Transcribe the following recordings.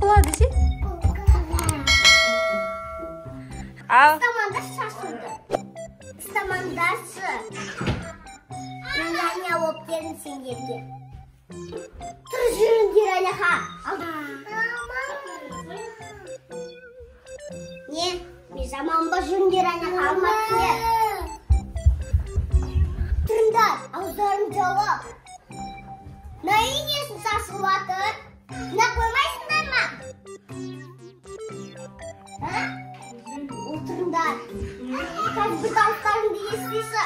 Болады десе? Ал. Ұстамаңдаршы шашымды. Ұстамаңдаршы. Мен яня болып келдім сендерге. Тұр жүріңдер аляқа. Не? Мен жаман ба жүріңдер аляқа алматсыңдар. Тұрыңдар, ауыздарың жауып. Мына үй несін шашылып жатыр? Мына қоймайсыңдар ма? А? Отырыңдар. Қазір бір дауыстарыңды естисі.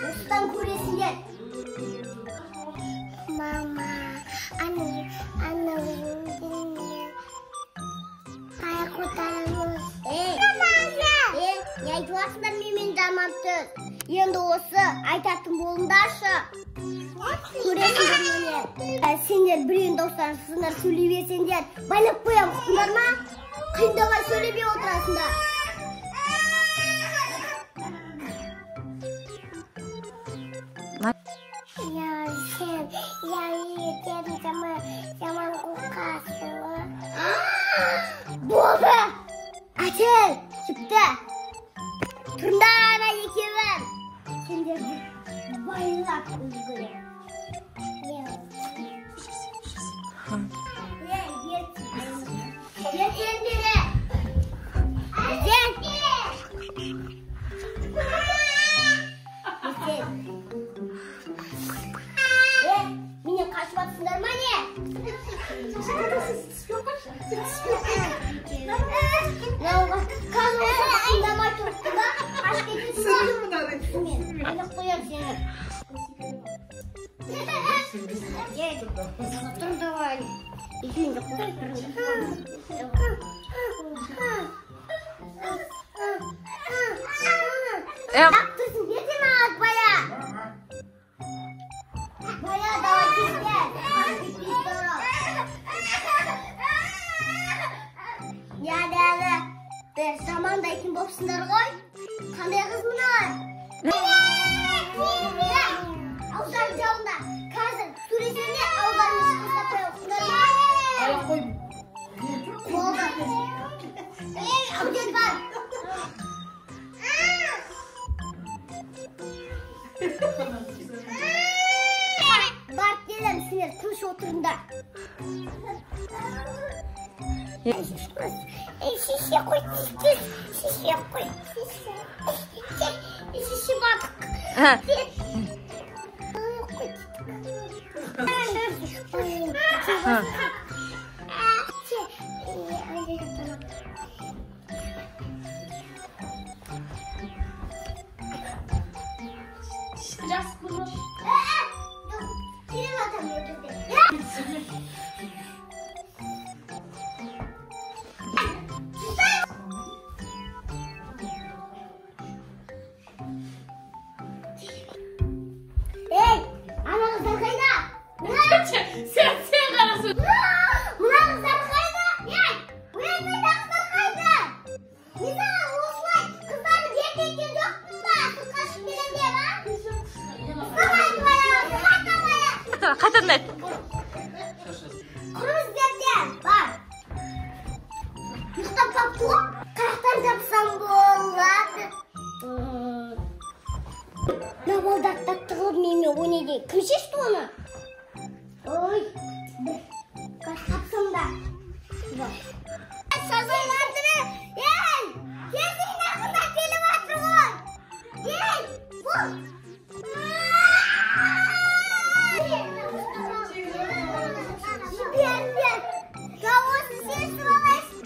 Осыдан көресіңдер. Мама, ана қай қотарымыз? Ей, не айтып жатсыңдар менімен жаман сөз? Енді осы айтатын болыңдаршы. Көресіңдер мені. Сендер біреудің дауыстарын шықсыңдар, сөйлей берсеңдер, байлап қоямын, ұқтыңдар ма? Қиындамай сөйлемей отырасыңдар. Я сен, я ертең жаман қорқасың. Болды! Әсел, жіпті. Тұрыңдар ана екеуің. Сендерді байлап үлгерем. Ертең бері. Ертең. Ертең. Менен қашып атсыңдар ма не? Қазір осы қиындамай тұрыпты да, қашып кетесің ба? Мен айлап қоямын сені. Тұр давай. Екеуін де қосып тұрыңдар. Тұрсын, ертең алады бая. Бая, давай тезде. Қашып кетпей. Яды, бір жамандайтын болыпсыңдар ғой. Қандай қыз мыналар? Ауыздарың жауыңдар. Қазір сөйлесеңдер ауыздарыңды шыққызып қоямын, ұқтыңдар ма? Болды. Ей, әудет бар. Барып келемін, сендер тыныш отырыңдар. Шеше қой, шеше қой, шеше бардық. Ей, ана қыздар қайда? Сен қарасың. Мына қыздар қайда? Ей, оянбайды қыздар қайда? Мен саған осылай қыздарды ертеткен жоқпын ба? Сыртқа шығып келем деп, а? Ұстамайды бая, қайта бая. Қайтадан айт. Құрымыз дерден, бар. Ұйықтап қапты ғой. Қаяқтан тапсам болады. Мына балдар тәтті қылып менімен ойнайды. Кім шешті оны? Ой, бір қазір тапсам да. Сазайларды, ей, келсеңдер қыздар келіп жатыр ғой. Ей, бұл. Жіберіңдер. Дауысын шешіп алайыншы.